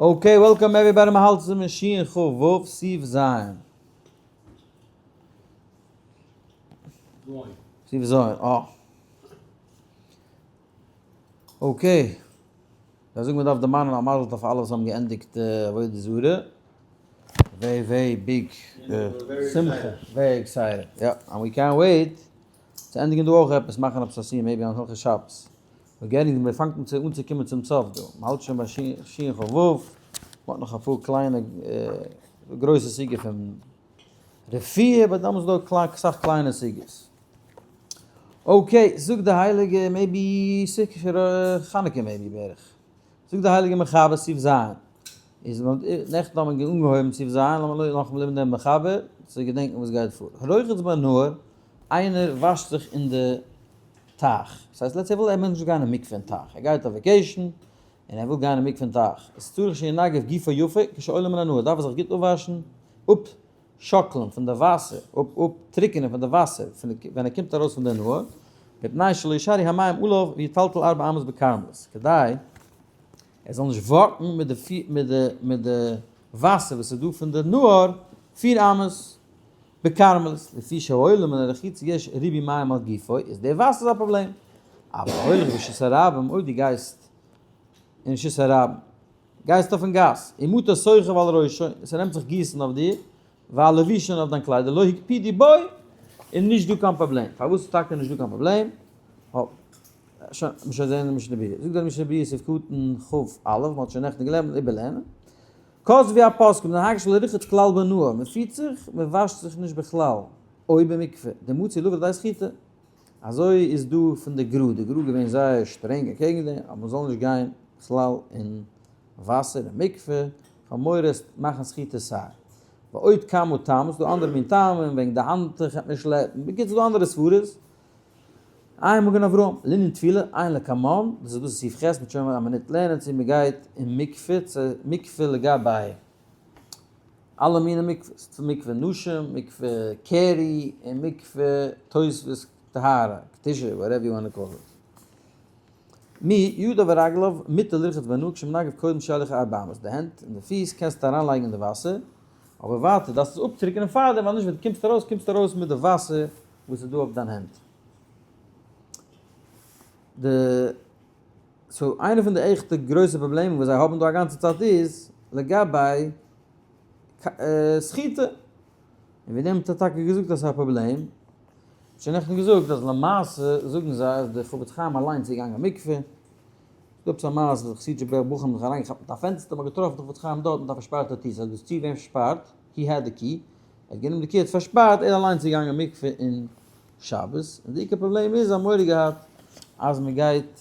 Okay, welcome everybody, מ'האלט צו שין כ ו סיף ז'. סיף ז', אה. Okay. זיי זאגן מ'דארף דערמאנען א מזל טוב פאר אלע וואס האבן געענדיגט עבודה זרה. Very very big שמחה, very excited, יא, and we can't wait צו ענדיגן דא אויך עפעס, מאכן עפעס א סיום, maybe אן הלכות שבת. מיר געענדיגט, מען פאנגט אן צו אנצוקומען צום סוף דא, מען האלט שוין ביי שין כ ו, מען האט נאך אפאר קליינע גרויסע סוגיא פון רפואה, but דאמאלס איז דא אסאך קליינע סוגיות. Okay, זאגט די הייליגע, maybe חנוכה maybe בערך, זאגט די הייליגע מחבר סעיף ז', איז נעכטן האט מען אנגעהויבן סעיף ז', לאמיר נאכאמאל לערנען דעם מחבר צו געדענקן וואס גייט פאר. הרוחץ בנהר, איינער וואשט זיך אין די טייך, דאס הייסט let's say ער וויל ער וויל נישט גיין אין מקווה אין טייך, ער גייט אויף vacation און ער וויל גיין אין מקווה אין טייך, איז צריך שינגב גופו יפה כשעולה מן הנהר, דארף ער זיך גוט אפוואשן, אפשאקלען פון די וואסער, אפטריקענען פון די וואסער ווען ער קומט ארויס פון די נהר, מפני שלא ישארו המים עליו ויטלטל ארבע אמות בכרמלית, כדי ער זאל נישט walk ן מיט די מיט די וואסער וואס איז דא פון די נהר פיר אמות. בכרמלית, לפי שהעולה מן הרחיצה יש ריבוי מים על גופו, איז די וואסער איז א פראבלעם. אבל ההולך ברשות הרבים, אויב דו גייסט אין רשות הרבים, גייסט אויפן גאס, ומטר סוחב על ראשו, ס'נעמט זיך גיסן אויף דיר, ועל לבושו אויף דיין קליידער, לא הקפידו בו, איז נישט דא קיין פראבלעם. פארוואס איז טאקע נישט דא קיין פראבלעם? שוין, מ'שוין זעהן אין משנה ברורה. זאגט דער משנה ברורה סעיף קטן כ א, מ'האט שוין נעכטן געלערנט, איבערלערנען. כתבו הפוסקים דנהגי שלא לרחוץ כלל בנהר, מען פירט זיך, מען וואשט זיך נישט בכלל, אויב במקווה, דמצי לבא לידי סחיטה. אזוי איז דא פון די גרא, די גרא געווען זייער שטרענג אקעגן דעם אז מען זאל נישט גיין בכלל אין וואסער אין מקווה, פאר מורא עס מאכן סחיטה סיי. ועוד כמה טעמים, ס'דא אנדערע מין טעמים, וועגן די האנטוך העט מען שלעפן, בקיצור ס'דא אנדערע סברות. עיין מגן אברהם, לענין טבילה, עיין לקמן, דאס איז דאס סעיף ח', מ'וועט שוין א מינוט לערנען צו מ'גייט אין מקווה, צו מקווה לגבי אלע מיני מקווה'ס, צו מקווה נשים, מקווה קרי, און מקווה תוספות טהרה, קדושה, whatever you want to call it. מי ידיו ורגליו מותר לרחוץ בנהר כשמנגב קודם שילך ארבע אמות, די הענט און די פיס קענסטו אריינלייגן אין די וואסער, אבער ווייטער דארפסט עס אפטריקענען פארדעם, ווייל נישט ווען דו קומסט ארויס קומסטו ארויס מיט די וואסער וואס איז דא אויף דיין הענט. די so איינע פון די עכטע גרויסע פראבלעמען וואס זיי האבן דא א גאנצע צייט איז לגבי סחיטה. און וועגן דעם האט ער טאקע געזאגט אז ס'איז א פראבלעם. שוין נעכטן געזאגט אז למעשה זאגן זיי אז דער חפץ חיים אליינס איז געגאנגען מקווה. ס'דא עפעס א מעשה אז חסידישע בחורים האבן זיך אריינגעכאפט מיט א פענסטער, מ'האט געטראפן דער חפץ חיים דארט מיט א פארשפארטע טיר, ס'הייסט דאס צו וועם פארשפארט? He had the key. ער האט גענומען די key האט פארשפארט, ער אליינס איז געגאנגען מקווה אין שבת, און די עיקר פראבלעם איז זיי האבן מורא געהאט אז מען גייט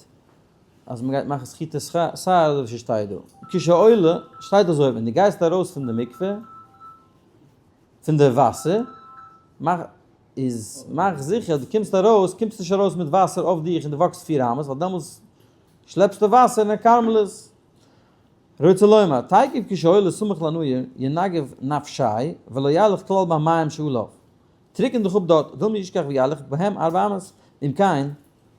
אז מען גייט מאכן סחיטת שער אזוי ווי ס'שטייט דא, כשעולה שטייט אזוי ווען דו גייסט ארויס פון די מקווה פון די וואסער מאך איז מאך זיכער אז דו קומסט ארויס קומסט נישט ארויס מיט וואסער אויף דיך און דו walk סט פיר אמות ווייל דעמאלס שלעפסטו וואסער אין א כרמלית. רוצה לומר, תיכף כשעולה סמוך לנהר ינגב נפשיה ולא ילך כלל במים שעליו. טריקן דיך אפ דארט, דילמא ישכח וילך בהם ארבע אמות, אם כן,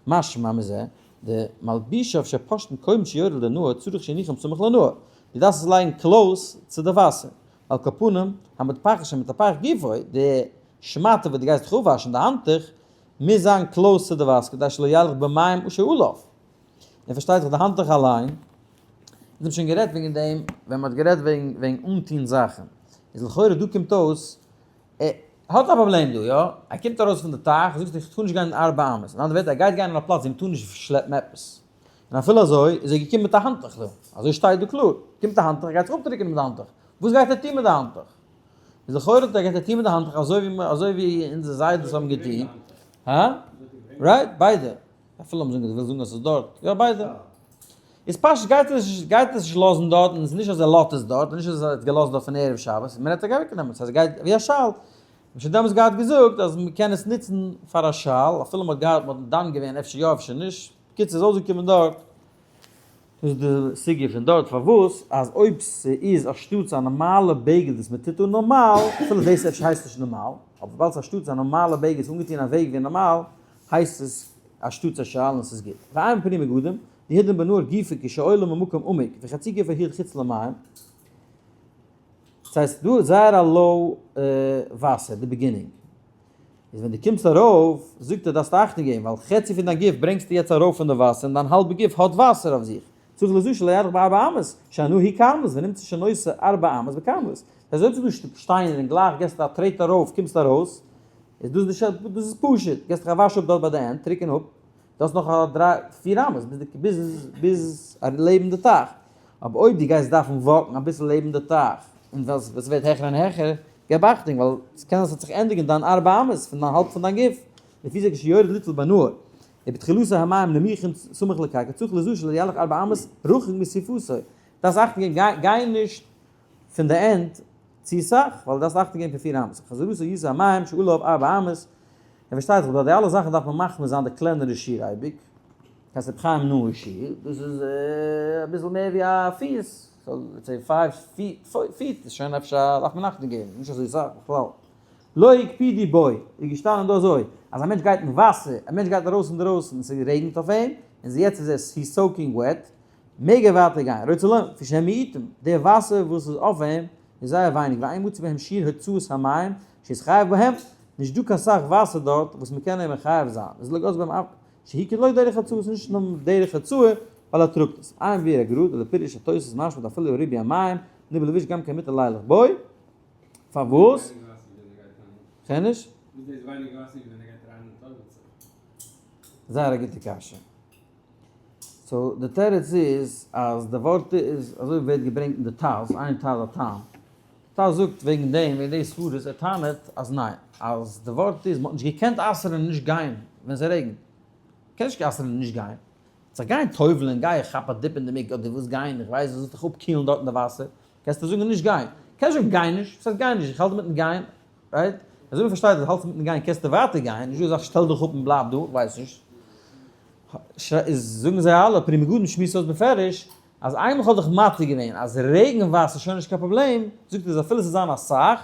משמע מזה, דמלבושיו שפושטין קודם שיורד לנהר צריך שיניחם סמוך לנהר. דו דארפסט עס לייגן close צו די וואסער. על כל פנים, המטפחת שמטפח גופו, די שמאטע וואס דו גייסט דיך אפוואשן, די האנטוך, מוז זיין close צו די וואסער כדי שלא ילך במים שעליו. און פארשטייט זיך די האנטוך אליין, אונז האבן שוין גערעדט וועגן דעם ווען מ'האט גערעדט וועגן וועגן אנטון זאכן, איז לכאורה דא קומט אויס, ער האט א פראבלעם דא, יא? ער קומט ארויס פון די טייך, זאגסט איך טאר נישט גיין אין ארבע אמות, אין אנדערע ווערטער ער גייט גיין אין א פלאץ ווי מ'טאר נישט שלעפן עפעס, און אפילו אזוי איז ער געקומען מיט א האנטוך דא, אזוי שטייט דא קלאר, קומט א האנטוך ער גייט זיך אפטריקענען מיט די האנטוך, וואס גייט ער טון מיט די האנטוך? איז לכאורה גייט ער טון מיט די האנטוך אזוי ווי אזוי ווי אונזער זיידעס האבן געטון, הא? Right? ביידע. אפילו האבן זיי געוואלט זאגן אז ס'איז דארט, יא ביידע. איז פשוט גייט ער נישט גייט עס נישט לאזן דארט, און עס איז נישט אז ער לאזט עס דארט, און נישט אז ער האט געלאזט דארט פון ערב שבת, מען האט עס אוועקגענומען, ס'הייסט גייט ווי א שאל. מ'האט שוין דעמאלטס געהאט געזאגט אז מ'קען עס נוצן פאר א שאל, אפילו מ'האט געהאט מ'האט דן געווען אפשר יא אפשר נישט, בקיצור איז אויסגעקומען דארט, דאס איז די סוגיא פון דארט פארוואס אז אויב ס'איז אנשטאטס א נארמאלע בגד וואס מ'טוט אן נארמאל, אפילו דאס אפשר הייסט נישט נארמאל, אבער וויבאלד ס'איז אנשטאטס א נארמאלע בגד איז אנגעטון א וועג ווי נארמאל, הייסט עס אנשטאטס א שאל און ס'איז גוט. ועיין בפרי מגדים. דהידין בנהר גופא כשעולה ממקום עמוק וחצי גופו הוא חוץ למים, ס'הייסט דא איז זייער א low וואסער די beginning, איז ווען דו קומסט ארויף זאגט ער דארפסטו אכטונג געבן ווייל חצי פון דיין גוף ברענגסטו יעצט ארויף פון די וואסער און דיין האלבע גוף האט וואסער אויף זיך, צריך לזו שלא יאריך בארבע אמות, שהנהר הוא כרמלית ונמצא שנושא ארבע אמות בכרמלית. דאס הייסט אויב ס'איז דא שטיינער און גלייך געסטו א טרעט ארויף קומסטו ארויס, איז דאס די שאלה, דאס איז פשוט, געסט דיך א וואש אפ דארט ביי די ענד, טריקען אפ, דו האסט נאך א דריי פיר אמות ביז די ביז ביז לעבן די טייך, אבער אויב דו גייסט דארפן walk ן אביסל לעבן די טייך, און ווען עס ווערט העכער און העכער, געב אכטונג ווייל עס קען זיין ס'וועט זיך ענדיגן דיין ארבע אמות פון דיין האלב פון דיין גוף, לפי זה כשיורד ליטול בנהר, ובתחילתו המים נמוכים סמוך לקרקע, צריך לזהר שלא ילך ארבע אמות רחוק מסופתו, דארפסט אכטונג געבן גיי נישט פון די end צו סאך, ווייל דארפסט אכטונג געבן פון פיר אמות, חזרתו ישא המים שעליו ארבע אמות, און פארשטייט זיך ביי די אלע זאכן דארף מען מחמיר זיין די קלענערע שיעור אייביג, קענסט רבי חיים נאה שיעור, דאס איז אביסל מער ווי א פיס, so let's say five feet איז שוין אפשר דארף מען אכטונג געבן, נישט אזוי סאך בכלל. לא הקפידו בו, איז געשטאנען דא אזוי, אז א מענטש גייט אין וואסער, א מענטש גייט ארויס אינדערויסן און ס'רעגנט אויף אים, און יעצט איז ער he's soaking wet, מעג ער ווייטער גיין, רוצה לומר, לפי שהם מועטים, די וואסער וואס איז אויף אים איז זייער ווייניג, ואין מצוי בהם שיעור הוצאת המים שיתחייב בהם, נישט דא קיין סאך וואסער דארט וואס מען קען אים מחייב זיין, איז לא גזרו בהם אף שהיא כלא דרך הוצאה, ס'איז נישט נאר דרך הוצאה ווייל ער טראגט עס, עיין בביאור הגר"א דלפירוש התוס' משמע דאפילו ריבוי המים ניבול לבוש גם כן מותר לילך בו, פארוואס? כ'הער נישט. זייער א גוטע קשיא. so די תירוץ איז אז די ווארט איז אזוי ווערט געברענגט אין די ט"ז, איין ט"ז א טעם. ט"ז זאגט וועגן דעם וועגן די סברות, ער טענה'ט אז ניין, אז די ווארט איז מ'האט נישט געקענט אסר'ן נישט גיין ווען ס'רעגנט. מ'קען נישט אסר'ן נישט גיין. זיך גיין טובל'ען, גיי כאפ א dip אין די מקוה אדער וואס גיין, איך ווייס וואס זאלסט דיך אפקילן דארט אין די וואסער, קענסטו זאגן נישט גיין. קענסט זאגן גיי נישט, וואס הייסט גיי נישט, איך האלט אינמיטן גיין, right? אזוי ווי מ'פארשטייט אז האלטסט אינמיטן גיין קענסטו ווייטער גיין, נישט דא אזאך שטעל דיך אפ און בלייב דא, איך ווייס נישט. איז זאגן זיי אלע, פרי מגדים שמועסט אויס בפירוש, אז איינמאל כ'האב דיך מתיר געווען אז רעגן וואסער איז שוין נישט קיין פראבלעם, זאגט ער אז אפילו ס'זאל זיין אסאך,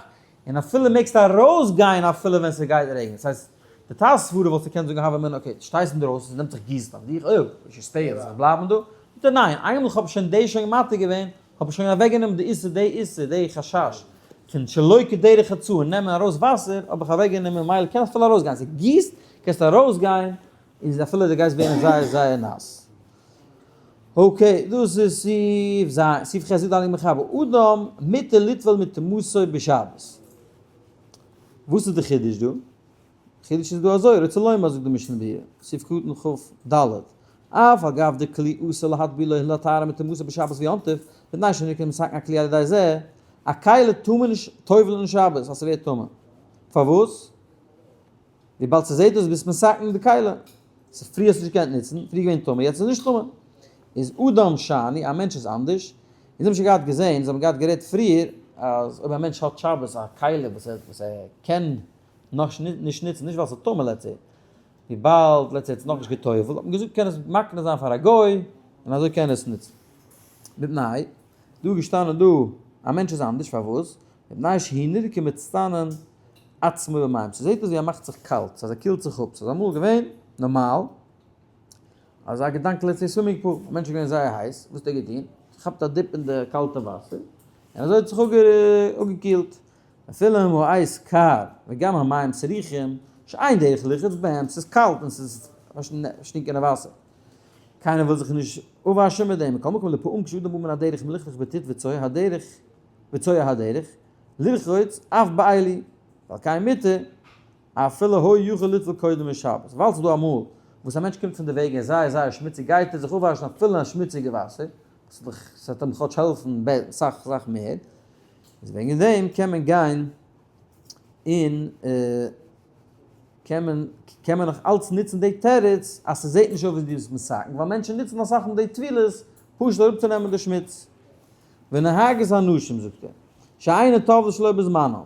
און אפילו מעגסטו ארויסגיין אפילו ווען ס'גייט רעגן. ס'הייסט, די ט"ז סברה וואלסטו געקענט זאגן הוה אמינא okay, דו שטייסט אינדרויסן ס'נעמט זיך גיסן אויף דיך, אוי, איך stay, איך זאל בלייבן דא? זאגט ער ניין, איינמאל כ'האב שוין דאס שוין מתיר געווען, האב איך שוין אוועקגענומען די איסור, די איסור, די חשש פון שלא כדרך הוצאה נעמען ארויס וואסער, האב איך אוועקגענומען, ממילא קענסט אפילו ארויסגיין, ס'גיסט, קענסטו ארויסגיין, איז אפילו דו גייסט ווערן זייער זייער נאס. okay, דאס איז סעיף ז', סעיף ח' זאגט די הייליגע מחבר, אדם מותר לטבול מטומאתו בשבת. וואס איז די חידוש דא? חידוש איז דא אזוי, רוצה לומר זאגט די משנה ברורה, סעיף קטן כ"ד, אף על גב דכלי אסור להטבילו ולטהרו מטומאתו בשבת ויום טוב, בתנאי שאינו כמתקן הכלי על ידי זה, א כלי טאר מען נישט טובל'ן אין שבת אז ס'ווערט טמא. פארוואס? וויבאלד ס'זעט אויס ביסט מתקן די כלי. ס'איז פריער האסטו נישט געקענט נוצן, פריער געווען טמא, יעצט איז נישט טמא. איז אדם שאני, א מענטש איז אנדערש. אונז האבן שוין געהאט געזען, אונז האבן געהאט גערעדט פריער, אז אויב א מענטש האט שבת א כלי וואס ער וואס ער קען נאך נישט נוצן, נישט ווייל ס'איז טמא let's say, וויבאלד let's say האט עס נאכנישט גע'טובל'ט, האט מען געזאגט קען עס מקנה זיין פאר א גוי, און אזוי קען ער עס נוצן. מפני, דא איז געשטאנען דא, א מענטש איז אנדערש, פארוואס? מפני שהוא נראה כמצנן עצמו במים, ס'זעט אויס ווי ער מאכט זיך קאלט, ס'איז ער קילט זיך אפ, ס'איז אמאל געווען נארמאל, אזא געדאנק let's say swimming pool, א מענטש איז געווען זייער הייס, וואס האט ער געטון? געכאפט א dip אין די קאלטע וואסער, און אזוי האט זיך אפגעקילט, אפילו אם העת קר וגם המים סרוחים, שאין דרך לרחוץ בהם, ס'איז קאלט און ס'איז פארשטינקענע וואסער, קיינער וויל זיך נישט אפוואשן מיט דעם, מכל מקום לפעמים כשאדם בא מן הדרך מלוכלך בטיט וצואה הדרך וצואה הדרך, לרחוץ אף באלו, ועל כן מותר, אפילו היה יכול לטבול קודם משבת, ווייל ס'איז דא אמאל וואס א מענטש קומט פון די וועג ער איז זייער זייער שמוציג גייט ער זיך אפוואשן אפילו אין שמוציגע וואסער, ס'וועט אים כאטש העלפן סאך סאך מער, איז וועגן דעם קען מען גיין און קען מען קען מען נאך אלץ נוצן די תירוץ אז ס'זעט נישט אויס ווי דו ביסט מתקן, ווייל מענטשן נוצן אסאך מאל די טבילות פשוט אראפצונעמען די שמוץ. ונהגות הנשים זאגט ער, שאינו טובל שלא בזמנו.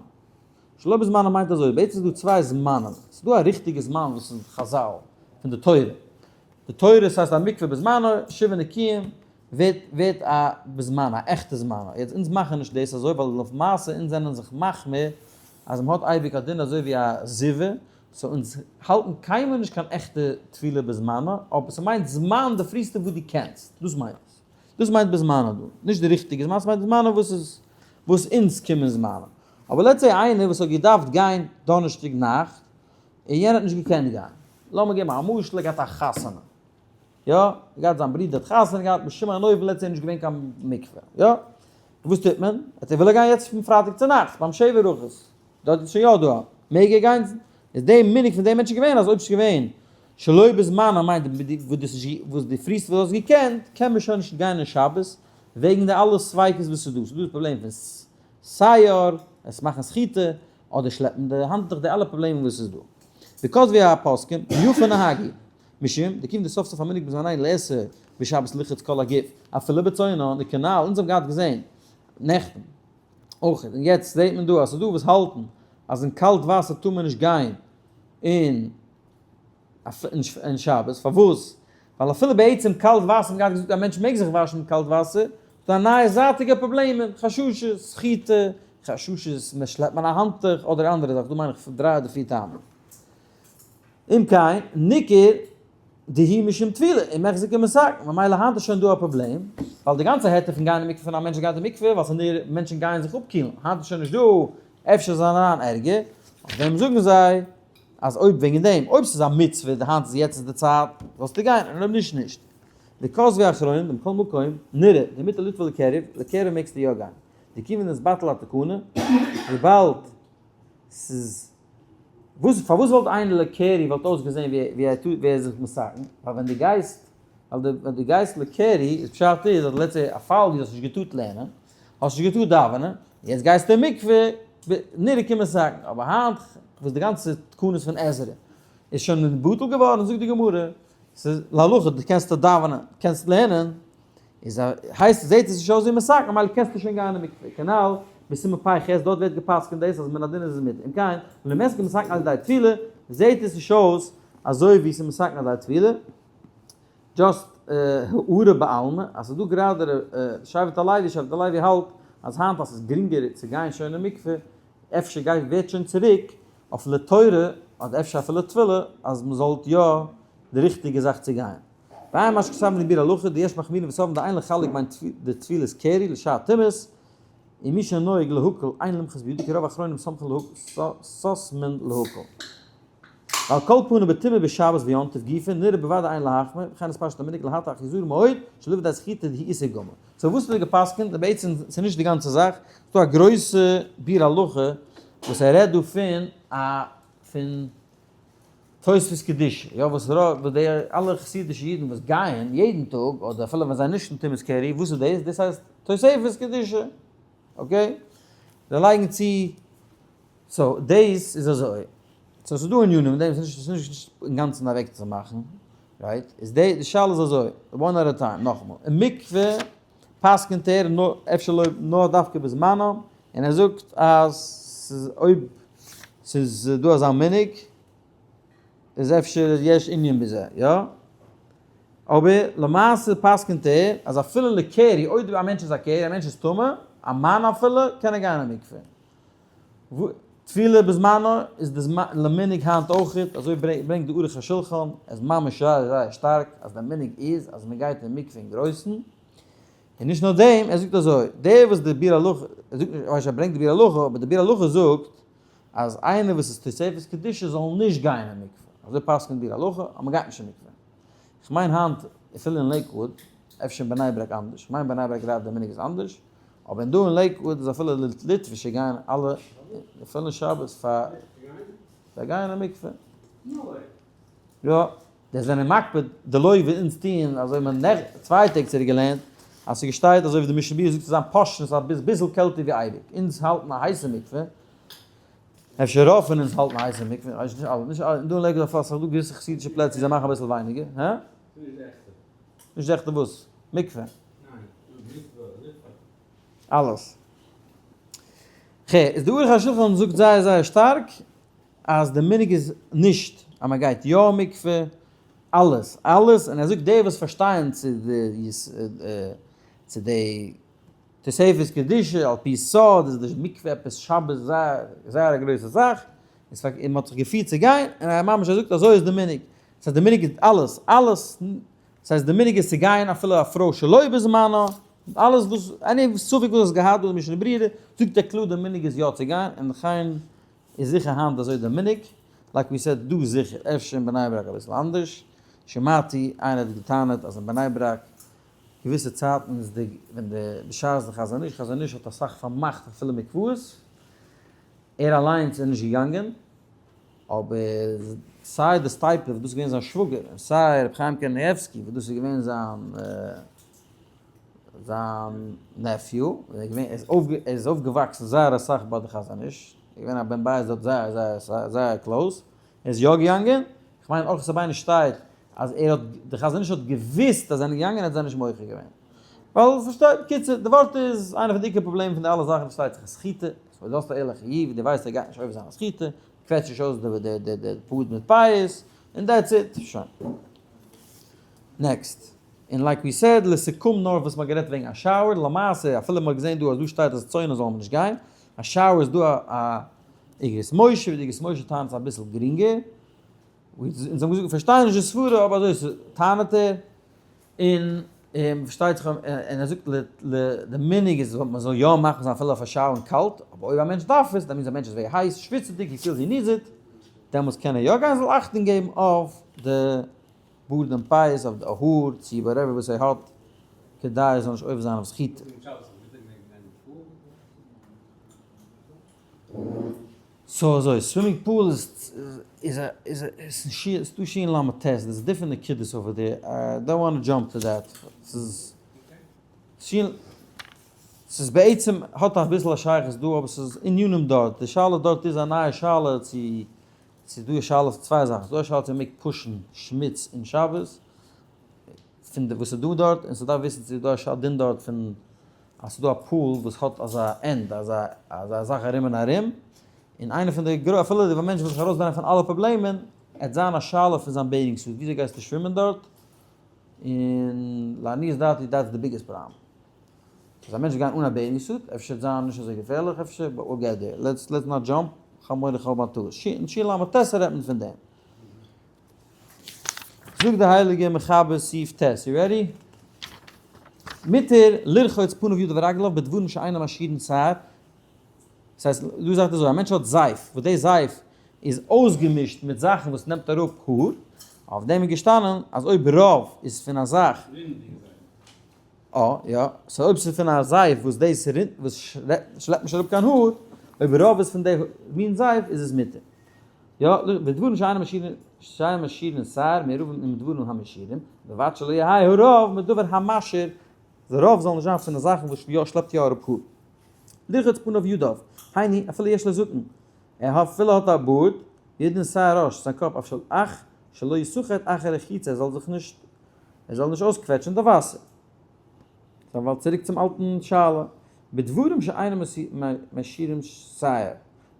שלא בזמנו מיינט אזוי, בעצם איז דא צוויי זמנים, ס'איז דא א ריכטיגע זמן וואס איז חזל פון די תורה, די תורה ס'הייסט א מקווה בזמנו, שבעה נקיים, ווערט ווערט א בזמנו, א עכטע זמנו, יעצט אונז מאכן נישט דאס אזוי ווייל למעשה אונז זענען זיך מחמיר אז מ'האט אייביג א דין אזוי ווי א זיבה. So אונז האלטן קיינמאל נישט קיין עכטע טבילה בזמנה, אבער ס'מיינט זמן די פריסטע וואס דו קענסט, דאס מיינט עס. דאס מיינט בזמנה דא, נישט די ריכטיגע זמן, ס'מיינט זמנה וואס איז, וואס אונז קומען זמנה. אבער let's say איינער וואס האט געדארפט גיין דאנערשטאג נאכט, און יענער האט נישט געקענט גיין. לאמיר געבן א משל, ער געהאט א חתונה. יא, ער געהאט זיין ברודער האט חתונה געהאט, בשום אין אופן let's say נישט געווען קיין מקווה. יא, וואס טוט מען? ער וויל ער גיין יעצט פון פרייטאג צו נאכטס ביים שבע ברכות. דארט איז שוין יא דא א, מעג ער גיין? איז די מנהג פון די מענטשן געווען אז אויב ס'איז געווען שלא בזמנו מיינט וואס דאס איז וואס די פריסטע וואס האסט געקענט קען מען שוין נישט גיין אין שבת וועגן די אלע ספיקות וואס איז דא, ס'איז דא די פראבלעם פון שער, עס מאכן סחיטה, אדער שלעפן די האנטוך די אלע פראבלעמען וואס איז דא. וכתבו הפוסקים יפה נהגו משום דכיון דסוף סוף המנהג בזמנינו לאסור בשבת לרחוץ כל הגוף אפילו בצונן וכנ"ל אונז האבן געהאט געזען נעכטן אויך, און יעצט זעט מען דא אז ס'איז דא וואס האלטן אז אין קאלט וואסער טאר מען נישט גיין אין אין שבת, פארוואס? ווייל אפילו בעצם קאלט וואסער, מ'האט געהאט געזאגט א מענטש מעג זיך וואשן מיט קאלט וואסער, איז דא נייע זייטיגע פראבלעמען, חששות, סחיטה, חששות מען שלעפט מען א האנטוך אדער אנדערע זאכן, דא מיין איך דריי אדער פיר טעמים. אם כן, ניכר דהיא משום טבילה, און מחזיק ומסכן, ממילא היינט איז שוין דא א פראבלעם, ווייל די גאנצע היתר פון גיין אין מקווה פון א מענטש גייט אין מקווה ווייל ס'נער מענטשן גייען זיך אפקילן, היינט איז שוין נישט דא, אפשר זיין אריין ערגער, אויף דעם זאגן זיי אז אויב וועגן דעם, אויב ס'איז א מצוה, די היינט איז יעצט איז די צייט, זאלסטו גיין, און אויב נישט נישט. וכתבו האחרונים דמכל מקום, נראה, דמותר לטבול לקרי, לקרי מעגסטו יא גיין. דכיון דנתבטל התקנה, וויבאלד ס'איז וואס פארוואס וואלט איינער לקרי וואלט אויסגעזען ווי ווי ער טוט ווי ער איז זיך מסכן, ווייל ווען דו גייסט ווייל די ווען דו גייסט לקרי איז פשט איז אז let's say א פאל ווי דו האסט נישט געטארט לערנען, האסט נישט געטארט דאווענען, יעצט גייסטו אין מקווה, נראה כמתקן, אבער היינט וואס די גאנצע תקנות פון עזרא איז שוין בטל געווארן זאגט די גמרא, ס'איז להלכה דו קענסט דאווענען, קענסט לערנען, איז א הייסט זעהט עס נישט אויס ווי מסכן ממילא קענסטו שוין גיין אין מקווה כנ"ל בסימן פ"ח דארט ווערט געפסקנט דאס אז מן הדין איז עס מותר אם כן ולמסק מסכן על ידי טבילה זעהט עס נישט אויס אזוי ווי ס'איז מסכן על ידי טבילה just הערה בעלמא אז ס'איז דא גראדע שבט הלוי שבט הלוי האלט אז היינט אז ס'איז גרינגער צו גיין שוין אין מקווה אפשר גייט ווערט שוין צוריק אויף לתורה אדער אפשר אפילו תפילה אז מ'זאלט יא די ריכטיגע זאך צו גיין. ועיין מה שכתבנו בביאור הלכה דיש מחמירים וסוברים דאין לחלק בין די טבילת קרי לשאר טומאות, און מי שנוהג להקל אין למחות בידו כי רוב האחרונים סומכין סותמין להקל. ועל כל פנים בטומאה בשבת ויום טוב גופא נראה בוודאי אין להחמיר וכן נתפשט המנהג להתיר אך יזהר מאוד שלא לידי סחיטה דהיא איסור גמור. So וואס האט ער געפסקנט? בעצם ס'איז נישט די גאנצע זאך, ס'דא א גרויסע ביאור הלכה וואס ער רעדט דא פון א פון תוספות קדושה, יא וואס רוב וואס די אלע חסידישע אידן וואס גייען יעדן טאג אדער אפילו ווען זיי נישט אין טומאת קרי, וואס איז דאס? דאס הייסט תוספות קדושה, okay? זיי לייגן צו, so דאס איז אזוי, so ס'איז דא ענינים אין דעם, ס'איז נישט אינגאנצן אוועק צו מאכן, right? איז די די שאלה איז אזוי, one at a time, נאכאמאל, אין מקווה פסק'נט ער נאר אפשר לא נאר דווקא בזמנו, און ער זאגט אז ס'איז אויב ס'איז דא אזא מנהג איז אפשר יש ענין בזה, יא? אבער למעשה פסק'נט ער אז אפילו לקרי, אויב א מענטש איז א קרי, א מענטש איז טמא, א מאן אפילו, קען ער גיין אין מקווה. טבילה בזמנו איז די למנהג היינט אויכעט, אזוי ברענגט די ערוך השולחן, עס איז ממש זייער זייער שטארק אז די מנהג איז אז מען גייט אין מקווה אין גרויסן, און נישט נאר דעם, ער זאגט אזוי, דער וואס די ביאור הלכה, ער זאגט נישט, איך ווייס נישט ער ברענגט די ביאור הלכה, אבער די ביאור הלכה זאגט אז איינער וואס איז תוספת קדושה זאל נישט גיין אין מקווה, אזוי פסק'נט ביאור הלכה אז מען גייט נישט אין מקווה. איך מיין היינט אפילו אין לעיקוואוד, אפשר אין בני ברק אנדערש, איך מיין בני ברק גראדע די מנהג איז אנדערש, אבער אין דא אין לעיקוואוד איז אפילו ליטווישע גייען אלע אפילו שבת פאר זיי גייען אין מקווה. יא, די זענען מקפיד די לוי' ווי אונז טוען אזוי מען נעכט צוויי טעג צוריק געלערנט אז ס'געשטייט אזוי ווי די משנה ברורה זאגט צו זיין פשטות א ביסל קעלטער ווי אייביג אונז האלטן א הייסע מקווה אפשר רוב פון אונז האלטן א הייסע מקווה איך ווייס נישט אלע נישט אלע דא אין לעיקוואוד אפשר ס'דא געוויסע חסידישע פלעצער ווי זיי מאכן אביסל ווייניגער הא? נישט די עכטע וואס? מקווה? אלעס. ח. איז די ערוך השולחן זאגט זייער זייער שטארק אז די מנהג איז נישט אז מען גייט יא מקווה, אלעס אלעס, און ער זאגט די וואס פארשטייען צו די צו די תוספות קדושה על פי סוד איז די מקווה עפעס שבת זייער זייער א גרויסע זאך. און מ'האט זיך געפירט צו גיין, און ער ממש ער זאגט אזוי איז די מנהג, ס'הייסט די מנהג איז אלעס, אלעס, ס'הייסט די מנהג איז צו גיין אפילו א פרוי שלא בזמנה, אלעס וואס, any ספק וואס האסט געהאט דא אין משנה ברורה, זאגט ער קלאר די מנהג איז יא צו גיין, און כן איז זיכער היינט אזוי די מנהג, like we said דא זיכער, אפשר אין בני ברק אביסל אנדערש, שמעתי איינער האט געטענה'ט אז אין בני ברק געוויסע צייטן איז די ווען די בשעת די חזון איש, חזון איש האט אסאך פארמאכט אפילו מקוואות, ער אליינס איז נישט געגאנגען, אבער סיי די סטייפלער וואס דאס איז געווען זיין שוואגער, און סיי רבי חיים קניבסקי וואס דאס איז געווען זיין זיין nephew, ער איז געווען ער איז אויפגעוואקסן זייער אסאך ביי די חזון איש, ער איז געווען א בן בית דארט זייער זייער זייער close, ער איז יא געגאנגען, כ'מיין אורחות רבינו שטייט אז ער האט, די חזון איש האט געוויסט אז זיי זענען געגאנגען ער האט זיי נישט מוחה געווען. ווייל פארשטייט, בקיצור, די ווארט איז, איינע פון די עיקר פראבלעמען פון די אלע זאכן פארשטייט זיך איז סחיטה, סאו דו האסט א ערליכע איד וואס דו ווייסט ער גייט נישט עובר זיין א סחיטה, קוועטש נישט אויס די די די בארד מיט פאות, און that's it, שוין. next. און like we said, לסיכום נאר וואס מ'האט גערעדט וועגן א shower, למעשה אפילו מ'האט געזען דא אז דא שטייט אז צונן זאל מען נישט גיין, א shower איז דא א אגרות משה, ווי די אגרות משה טענה'ט איז אביסל גרינגער, אונז האבן געזאגט מיר פארשטייען נישט די סברה אבער אזוי טענה'ט ער, און פארשטייט זיך און ער זאגט די מנהג איז מען זאל יא מאכן זיין אפילו אויף א shower אין קאלט, אבער אויב א מענטש דארף עס, that means א מענטש איז very הייס, שוויצעדיג, he feels he needs it, דעמאלטס קען ער יא גיין, זאל אכטונג געבן אויף די בארד און פאות, אויף די האר, צו whatever וואס ער האט, כדי ער זאל נישט עובר זיין אויף סחיטה. so אזוי, swimming pool איז איז א איז א איז דא שין למד טית, there's different נקודות over there, I don't want jump to that, ס'איז שין, ס'איז בעצם האט אביסל א שייכות דא אבער ס'איז ענינים דארט, די שאלה דארט איז א נייע שאלה צו ס'איז דא א שאלה אויף צוויי זאכן, ס'איז דא א שאלה צו מ'מעג push ן שמוץ אין שבת פון די וואס איז דא דארט, און ס'דארף וויסן צו ס'איז דא א דין דארט פון אז ס'איז דא א pool וואס האט אזא ענד, אזא אזא זאך ארום און ארום, און איינע פון די גרוי אפילו די מענטש וויל זיך ארויסדרייען פון אלע פראבלעמען, עט זיין א שאלה פון זיין bathing suit, וויאזוי גייסטו שווימען דארט, און לעניות דעתי that's the biggest problem. אז א מענטש גייט אן א bathing suit, אפשר וועט זיין נישט אזוי געפערליך אפשר, but we'll get there, let's let's not jump, כ'האב מורא כ'האב א טעות, אין שין ל' ט' רעדט מען פון דעם. זאגט די הייליגע מחבר סעיף ט', you ready? מותר לרחוץ פניו ידיו ורגליו בדברים שאינם משאירין שער, דאס הייסט, דא זאגט אזוי, א מענטש האט זייף, וואס די זייף איז אויסגעמישט מיט זאכן וואס נעמט אראפ האר, אויף דעם איז געשטאנען אז אויב רוב איז פון א זאך, אה, יא, so אויב ס'איז פון א זייף וואס דאס רינט, וואס שלעפט נישט אראפ קיין האר, אויב רוב איז פון די מין זייף איז עס מותר. יא, בדברים שאינם משאירין, שאינם משאירין שער מעורבים עם דברים המשאירים, ובלבד שלא יהא הרוב מדבר המשאיר, די רוב זאל נישט זיין פון די זאכן וואס יא שלעפט יא אראפ האר. לרחוץ פניו ידיו, היינו אפילו יש לו זקן, ער האט אפילו האט א בארד, ידין שער ראש, זיין קאפ אף של אך שלא יסחט אחר רחיצה, ער זאל זיך נישט, ער זאל נישט אויסקוועטשן די וואסער. so ווייל צוריק צום אלטן שאלה, בדברים שאינם משאירים שער,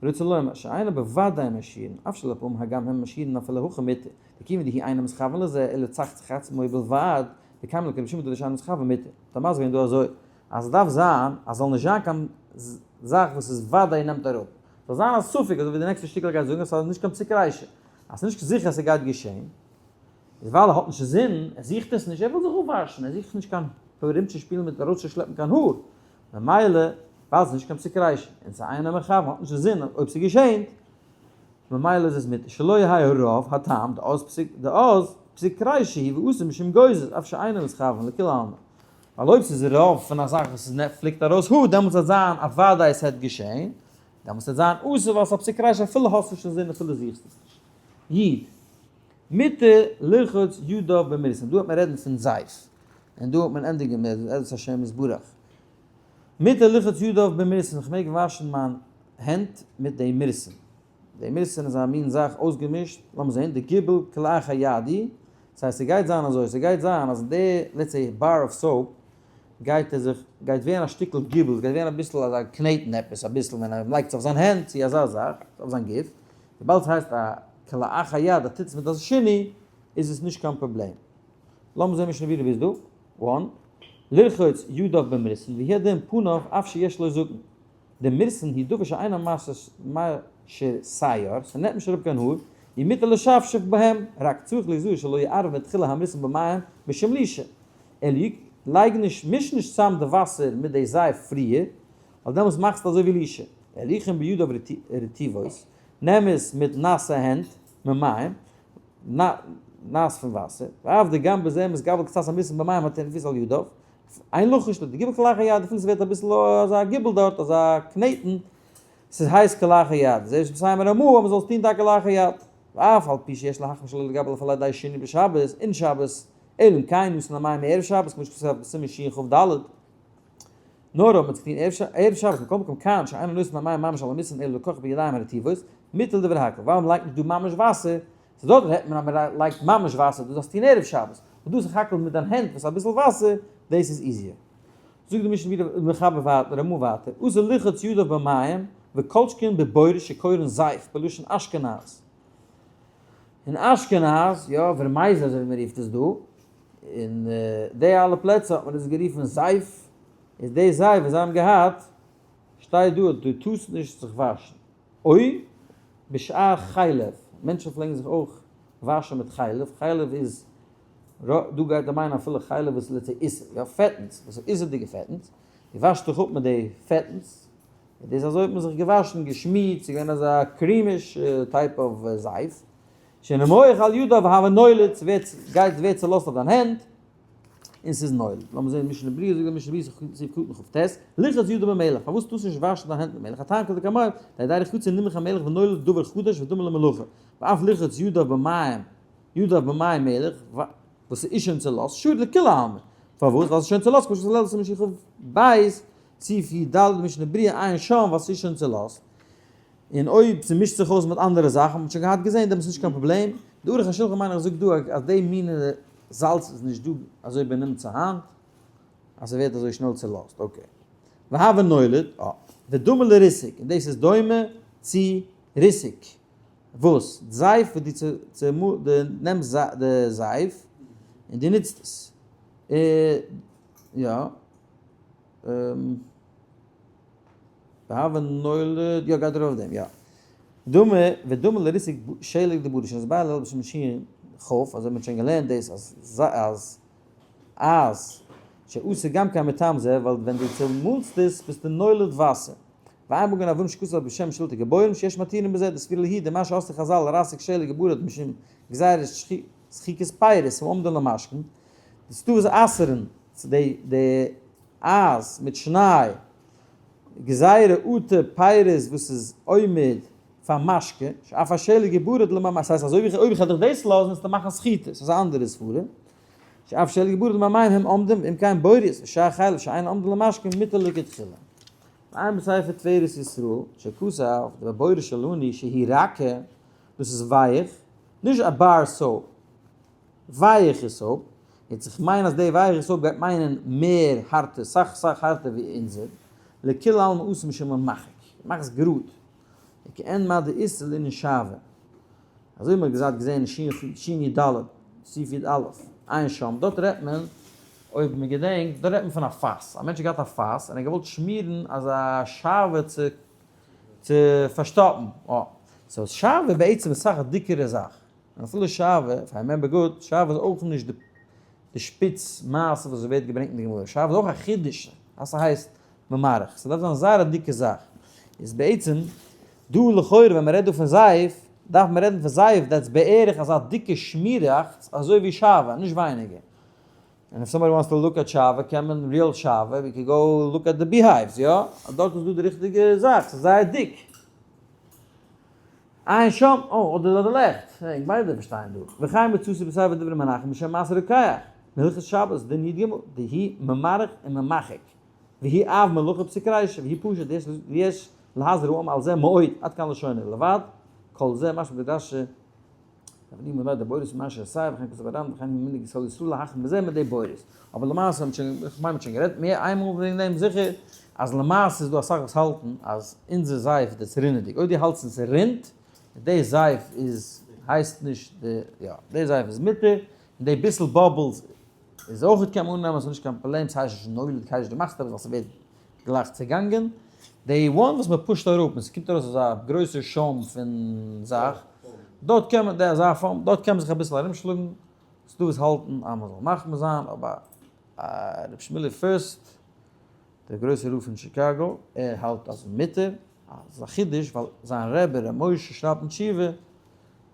רוצה לומר, שאינם בוודאי משאירין, אף שלפעמים הגם הם משאירין אפילו הכי מותר, דכיון דהוא אינו מתכוון לזה, אלא לצחצח עצמו בלבד, דקיימא לן כרבי שמעון דלא שאינו מתכוון מותר. האט ער מסביר געווען דא אזוי, אז ס'דארף זיין אז ס'זאל נישט זיין קיין זאך וואס איז וודאי נעמט אראפ. ס'זאל זיין א ספק, אזוי ווי די נעקסטע שטיקל גייט זאגן, אז ס'איז נישט קיין פסיק רישא. אז ס'איז נישט זיכער אז ס'גייט געשען, איז ווייל ער האט נישט אינזין, ער זוכט עס נישט, ער וויל זיך אפוואשן, ער זוכט נישט קיין ארומצושפילן מיט ארויסצושלעפן קיין האר, ממילא ווייל ס'איז נישט קיין פסיק רישא, און ס'איז אינו מכוון, האט נישט אינזין אויב ס'געשענט, ממילא איז עס מותר, שלא יהא הרוב הטעם דאז פסיק דאז פסיק רישא הוא ואסור משום גוזז אף שאינו מתכוון לכולי עלמא, ווייל אויב ס'איז רוב פון א זאך וואס איז פליקט ארויס האר דעמאלטס וועט זיין אוודאי ס'העט געשען, דעמאלטס וועט זיין אסור ווייל ס'איז א פסיק רישא אפילו האסט נישט אינזין אפילו זוכסט עס נישט. י. מותר לרחוץ ידיו במרסן, דא וועט מען רעדן פון זייף, און דא וועט מען ענדיגן בעזרת השם יתברך. מותר לרחוץ ידיו במרסן, איך מעג וואשן מיין הענט מיט די מרסן. די מרסן איז א מין זאך אויסגעמישט, לאמיר זען, דקיבל כלאחר ידי, דאס הייסט ס'גייט זיין אזוי, ס'גייט זיין אז די let's say bar of soap גייט ער זיך, גייט ווערן א שטיקל גיבול, ס'גייט ווערן אביסל אזא קנעטן עפעס אביסל ווען ער לייגט עס אויף זיין הענט צו אזא זאך, אויף זיין גוף, וויבאלד ס'הייסט א כלאחר יד, ער טוט עס מיט א שינוי, איז עס נישט קיין פראבלעם. לאמיר זען משנה ברורה ביז דא. one, לרחוץ ידיו במריסן והוא הדין פניו אף שיש לו זקן. די מורסן היא דבר שאינו משאיר שער, ס'נעמט נישט אראפ קיין האר, ומותר לשפשף בהם, רק צריך ליזהר שלא יערב מתחילה המורסן במים משום לישה. אלא לייג נישט, מיש נישט צאם די וואסער מיט די זייף פריער, ווייל דעמאלס מאכסטו אזוי ווי לישה. אלא יכין בידיו רטיבות, נעם עס מיט נאסע הענט, ממים, נאס פון וואסער, ואף דגם בזה מתגבל קצת המורסן במים הטפות על ידיו, אין לחוש לגיבול כלאחר יד, אפילו ס'ווערט אביסל אזא גיבול דארט, אזא קנעטן, ס'איז הייס כלאחר יד, זהו שמסיים הרמ"א אז מ'זאל עס טון טאקע לאחר יד, ואף על פי שיש להחמיר שלא לגבל אפילו על ידי שינוי בשבת, אין שבת, אלא אם כן נתן המים מערב שבת, כמו שכתוב בסימן שכ"ד, נאר אויב מ'האט עס געטון ערב שבת, מכל מקום כאן שאינו נותן המים ממש על המורסן אלא לקח בידיים הרטיבות, מותר לדברי הכל, ווייל מ'לייגט נישט דא ממש וואסער, סאו דארט רעדט מען אז מ'לייגט ממש וואסער, דו דארפסט טון ערב שבת, און דא סך הכל מיט דיין הענט וואס אביסל וואסער, דאס איז easier. זאגט די משנה ברורה מחבר ווייטער, רמ"א ווייטער, אסור לרחוץ ידיו במים וכל שכן בבורות שקורין זייף בלשון אשכנז. אין אשכנז, יא, ורמייזא אזוי ווי מ'רופט עס דא, אין די אלע פלעצער האט מען עס גערופן זייף, איז די זייף וואס זיי האבן געהאט, שטייט דא אז דו טארסט נישט זיך וואשן. אוי, בשאר חלב, מענטשן פלעגן זיך אויך וואשן מיט חלב, חלב איז, דא גייט ער מיינען אפילו חלב וואס איז לצי איסור, יא פעטנס, וואס איז איסור'דיגע פעטנס, דו וואשסט דיך אפ מיט די פעטנס, און דאס אזוי האט מען זיך געוואשן, געשמירט, ס'איז געווען אזא creamish type of זייף, שנמוח על ידיו והוה נולד, ס'ווערט, גייט, ווערט צעלאזט אויף דיין הענט, און ס'איז נולד. לאמיר זען משנה ברורה, זאגט דער משנה ברורה, סעיף קטן כ"ט, לרחוץ ידיו במלח, פארוואס טארסטו נישט וואשן דיין הענט מיט מלח, הטעם כדלקמן, ועל ידי רחיצה נמח המלח ונולד דבר חדש ודומה למלחה, ואף לרחוץ ידיו במים, ידיו במים מלח, וואס איז שוין צולאזט, שרי לכולי עלמא. פארוואס? ווייל ס'איז שוין צולאזט, כמו שתלעיל סימן שכ"ב, סעיף י"ד, משנה ברורה, עיין שם, ווייל ס'איז שוין צולאזט. און אויב ס'מישט זיך אויס מיט אנדערע זאכן, האט מען שוין געהאט געזען, דעמאלטס איז נישט קיין פראבלעם. די ערוך השולחן מיין איך זאגט דא אז די מינע זאלץ איז נישט דא אזוי בנמצא היינט, אז ס'ווערט אזוי שנעל צולאזט. okay. והוה נולד, אה. ודומה לריסוק, און דאס איז דומה צו ריסוק. וואס? זייף וואס דו דו נעמסט די זייף און דו נוצט עס. יא. והוה נולד, יא גייט ארויף אויף דעם, יא. דומה, ודומה לריסוק שלג דברד שנתבאר לעיל בסימן שכ, אזוי האט מען שוין געלערנט דאס אז אז אז שאסור גם כן מטעם זה, ווייל ווען דו צומאלסט עס ביסטו נולד וואסער. ועיין מגן אברהם שכתב בשם שלטי גיבורים שיש מתירים בזה, דסבירא להו דמה שאסרו חז"ל לרסק שלג וברד משום גזירת שחיקת פירות העומדין למשכן, די ס'דא וואס אסר'ן די די אייז מיט שניי גזירה אטו פירות וואס איז עומד פאר משקה, שאף השלג וברד לממ, ס'הייסט אזוי ווי אויב איך וועל דיך דאס לאזן וועסטו מאכן סחיטה, ס'איז א אנדערע סברה, שאף שלג וברד למים הם עומדים ואם כן בוריות ושאר חלב שאין עומדים למשקה מותר לכתחילה. ועיין בספר תפארת ישראל שכתב דבבורא שלנו שהיא רכה, דאס איז ווייך, נישט א bar soap, ווייעכע soap, יעצט איך מיין אז די ווייעכע soap גייט מיינען מער הארטע, סאך סאך הארטער ווי אונזער, לכולי עלמא אסור משום ממחק, מאך עס גראד, וכעין מה דאיתא לענין שעוה, אזוי ווי מ'האט געזאגט געזען אין שין י ד, סעיף י א, עיין שם, דארט רעדט מען, אויב מ'געדענקט, דארט רעדט מען פון א פאס, א מענטש האט געהאט א פאס און ער האט געוואלט שמירן אזא שעוה צו צו פארשטאפן, אה, so שעוה בעצם איז סאך א דיקערע זאך, און אפילו שעוה, if I remember good, שעוה איז אויך נישט די די שפיץ מעשה וואס ווערט געברענגט אין די גמרא, שעוה איז אויך א חידוש אז ס'הייסט ממרח, ס'דארף זיין זייער א דיקע זאך, איז בעצם דא לכאורה ווען מ'רעדט דא פון זייף, דארף מען רעדן פון זייף that's בערך אזא דיקע שמיראכץ אזוי ווי שעוה, נישט ווייניגער. און if somebody wants to look at שעוה קען מען real שעוה, we can go look at the beehives, יא? אז דארט איז דא די ריכטיגע זאך, ס'איז זייער דיק. עיין שם, או, אדער אדער לעכט, ענק ביידע פארשטייען דא. וכן מצאתי בספר דברי מנחם בשם מעשה רוקח, מהלכות שבת, דין י ג, דהוא ממרח וממחק, והוא אב מלאכה פסיק רישא, והוא פשוט, ויש להזהיר העם על זה מאוד, עד כאן לשונו, לבד כל זה משמע דרשי רבנים און די בורות מה שעשה וכן כתב הרמב ם וכן מנהג ישראל ישראל להחמיר בזה מיט די בורות, אבער למעשה האט שוין, איך מיין מ'האט שוין גערעדט מער איינמאל וועגן דעם זיכער, אז למעשה איז דא אסאך וואס האלטן אז אונזער זייף איז דאס רינעדיג, אויב דו האלטסט עס רינט, די זייף איז הייסט נישט די, יא, די זייף איז מותר, און די ביסל bubbles איז אויכעט קען מען אננעמען ס'איז נישט קיין פראבלעם, ס'הייסט נישט נולד, הייסט נישט דו מאכסט עפעס ווייל ס'ווערט גלייך צעגאנגען. די one וואס מען push ט אראפ און ס'קומט ארויס אזא גרויסע שוים פון זאך, דארט קען מען, די אזא foam, דארט קען מען זיך אביסל ארומשלאגן, ס'דא וואס האלטן אז מען זאל מחמיר זיין, אבער ר' שמואלי פירסט, דער גרויסער רב פון שיקאגא, ער האלט אז מותר, ס'איז א חידוש ווייל זיין רבי ר' משה שרייבט אין תשובה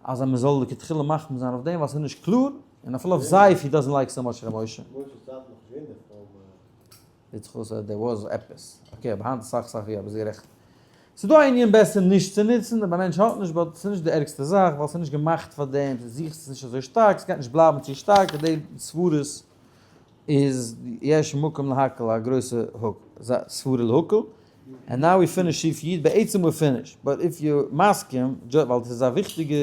אז מען זאל לכתחילה מחמיר זיין אויף דעם ווייל ס'איז נישט קלאר, און אפילו אויף זייף he doesn't like so much ר' משה. זעט זיך אויס אז דער was עפעס. okay, אבער היינט אסאך סאך יא, ביסט גערעכט. ס'איז דא א ענין בעסער נישט צו נוצן, אויב א מענטש האט נישט, but ס'איז נישט די ערגסטע זאך, ווייל ס'איז נישט געמאכט פאר דעם, דו זוכסט עס נישט אזוי שטארק, ס'גייט נישט בלייבן צו שטארק, און די סברות איז יש מקום להקל א גרויסע סברה להקל. And now we finish סעיף י', בעצם we're finished, but if you מסכים, ווייל דאס איז א וויכטיגע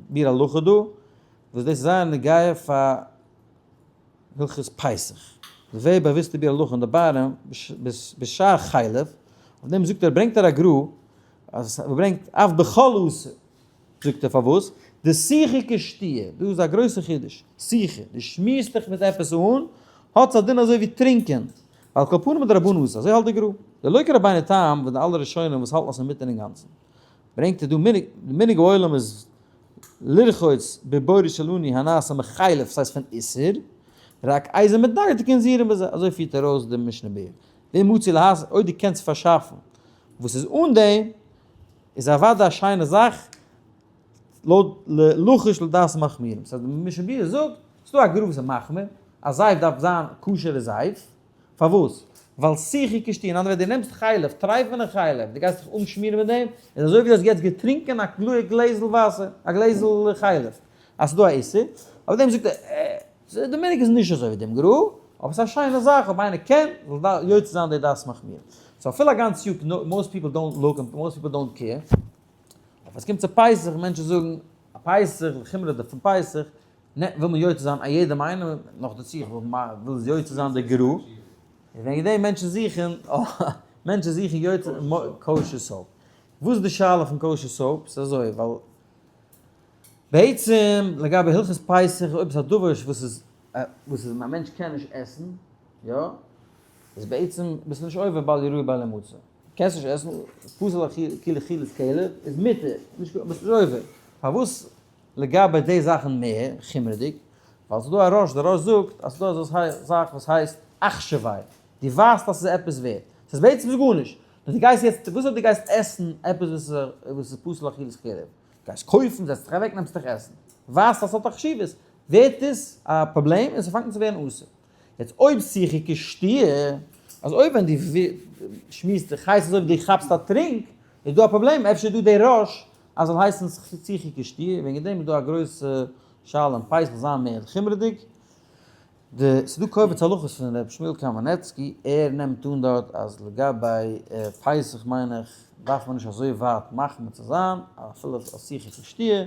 ביאור הלכה דא, וואס דאס איז זייער נוגע פאר הלכות פסח. די ווער באוויסטע ביאור הלכה אין די בארעם בשער חלב, אויף דעם זאגט ער ברענגט ער א גרא, אז ער ברענגט אף בכל אסור, זאגט ער פארוואס? די סיכה כשתיה, דא איז א גרויסע חידוש, סיכה, דו שמירסט דיך מיט עפעס אן, האט א דין אזוי ווי טרינקען, ועל כל פנים מדרבנן אסור, אזוי האלט די גרא. דלא כרבינו תם וואס די אלע ראשונים וואס האלטן אז ס'איז מותר אינגאנצן. ברענגט ער דא מנהג, די מנהג העולם איז לרחוץ בבורות שלנו הנעשה מחלב, ס'הייסט פון איסור, רק איזה מדקדקין זהירין בזה, אזוי פירט ער אויס די משנה ברורה. ואם מצוי להשיג, אויב דו קענסט פארשאפן וואס איז אן דעם, איז אוודאי א שיינע זאך, לויט ללחש לדעת מחמירים. ס'הייסט די משנה ברורה זאגט, ס'דא א גרא וואס איז מחמיר, א זייף דארף זיין כשר'ע זייף, פארוואס? ווייל סיכה כשתי', אין אנדערע ווערטער דו נעמסט חלב, טרייפענע חלב, דו גייסט דיך אנשמירן מיט דעם, איז אזוי ווי דו האסט יעצט געטרינקען א גלעזל וואסער, א גלעזל חלב, אז ס'איז דא א איסור, אויף דעם זאגט ער, די מנהג איז נישט אזוי ווי דעם גרא, אבער ס'איז א שיינע זאך, אויב איינער קען, זאל יוצא זיין די דעת מחמיר. so אפילו א גאנץ יאר, most people don't look and most people don't care, אבער עס קומט צו פסח, מענטשן זאגן, א פסח, לחומרא פון פסח, נע, וויל מען יוצא זיין א יעדעם איינעם, נאך דערצו איך וויל יוצא זיין די גרא, און וועגן דעם מענטשן זוכן, מענטשן זוכן יוצא kosher soap. וואס איז די שאלה פון kosher soap? ס'איז אזוי, ווייל בעצם לגבי הלכות פסח, אויב איז א דבר וואס איז, וואס איז א מענטש קען נישט עסן, יא, איז בעצם ביסטו נישט עובר בל יראה בל ימצא. קענסט נישט עסן, פסול אכילת כלב, איז מותר, ביסט נישט עובר. פארוואס לגבי די זאכן מער חומרה'דיג, ווייל ס'איז דא א ראש, דער ראש זאגט אז ס'איז דא אזא זאך וואס הייסט אחשוויה, דו ווייסט אז ס'איז עפעס ווערט, ס'איז בעצם איז גארנישט, נאר דו גייסט יעצט, וואס אויב דו גייסט עסן עפעס וואס איז פסול אכילת כלב, גייסט קויפן, זעצט דיך אוועק נעמסט דיך עסן, ווייסט אז ס'האט א חשיבות, ווערט עס א פראבלעם און ס'פאנגט אן צו ווערן אסור. יעצט אויב סיכה כשתיה, אז אויב ווען דו שמירסט דיך הייסט אזוי ווי דו כאפסט א טרינק, איז דא א פראבלעם, אפשר איז דא די ראש אז זאל הייסן סיכה כשתיה, וועגן דעם איז דא א גרויסע שאלה אין פסח זיין מער חומרה'דיג. די ס'איז דא קובץ הלכות פון ר' שמואל קאמענעצקי, ער נעמט אן דארט אז לגבי פסח מיין איך דארף מען נישט אזוי ווייט מחמיר צו זיין, אפילו אויף סיכה כשתיה.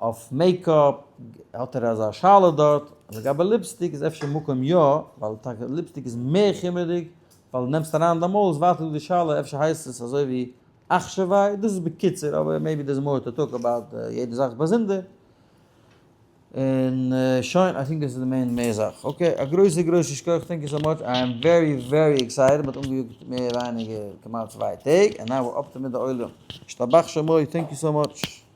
אויף makeup האט ער אזא שאלה דארט, לגבי lipstick איז אפשר מקום יא, ווייל טאקע lipstick איז מער חומרה'דיג, ווייל נעמסט אריין אין דיין מויל איז ווייטער דא די שאלה אפשר הייסט עס אזוי ווי אחשוויה, דאס איז בקיצור, אבער maybe there's more to talk about יעדע זאך באזונדער. און שוין, I think דאס איז די main מער זאך. okay, א גרויסע גרויסע שכוח, thank you so much, I am very very excited, מ'האט אנגעיאגט מער ווייניגער כמעט 2 טעג, and now we're up to מיט די עולם. ישתבח שמו, thank you so much.